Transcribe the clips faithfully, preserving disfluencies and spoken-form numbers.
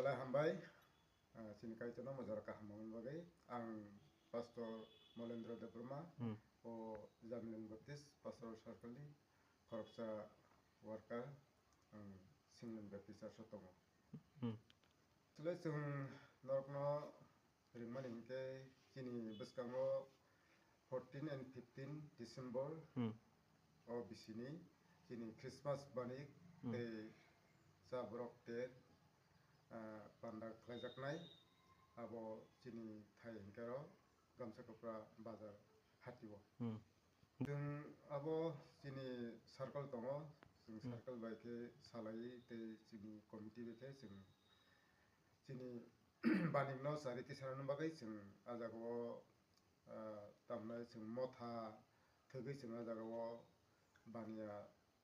Belai hambai, ah, chini Kaitorno mojora kaham mangni bagwi. Ang Pastor Molendra Debbarma, Hmm. o Jamilung Baptist Pastoral Circle ni khoroksa worker, ang Singlen Baptist Church o tongo. Hmm. Chwlai chwng norokno ringmani hinkhe chini bwskango fourteen and fifteen December Hmm. o bisini chini Christmas banik Hmm. tei cha borok ter, ah, panda khlaijaknai abo chini thai hinkhe ro Gamsa Kopra bazar hatio. Hmm. Chwng abo chini circle tongo, chwng Hmm. circle bai khe salai tei chini committee bai khe chwng chini banikno chari tisarani bagwi chwng ah jagao, ah, tamnai chwng motha thwgwi chwng ah jagao baniya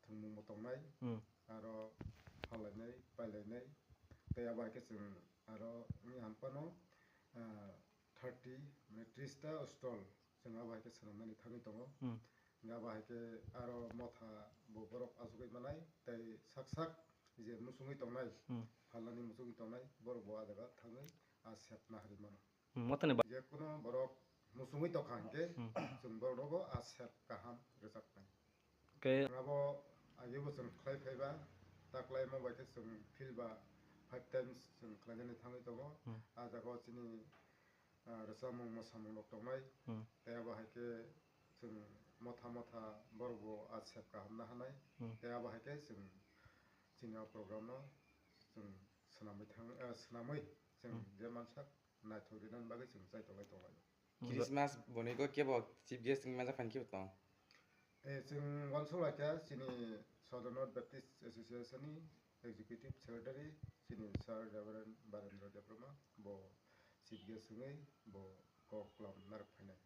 thwngmungbo tongnai, Hmm. aro phalainai, pailainai, tei abo hai khe chwng aro wngya hampano, ah, thirty, mane tris ta stall chwng abo hai khe swnamnani thangwi tongo. Hmm. Hingkhe abo hai khe aro motha bo borok achugwi manai, tei sak sak je muchungwi tongnai, Hmm. phalnani muchungwi tongnai, borok bo ah jaga thangwi ah sep naharwi mano. Hmm, mothani ba- Je kuno borok muchungwi tongkha hinkhe Hmm. chwng borokno bo ah sep kaham rwjaknai. Khe Abo agebo chwng khlai phaiba, ta khlaimo bai khe chwng field ba five times chwng khlainani thangwi tongo. Hmm. Ah jagao chini ah, rwchapmung mwsamung rok tongnai. Hmm. Tei abo hai khe chwng motha motha borok bo ah sep kaham naharnai. Hmm. Tei abo hai khe chwng chini o program no chwng swnamwi thang, ah, swnamwi chwng Hmm. je mansak naithok rinani bagwi chwng chai tonglai tonglai. Hmm. Christmas boni go kebo chief guest wngwi manjak phan kebo tong? Eh, chwng uansuk lai kha chini Southern North Baptist Association ni Executive Secretary chini Sir Reverend Barendra Debbarma bo chief guest wngwi bo kok kwlam narwk phainai.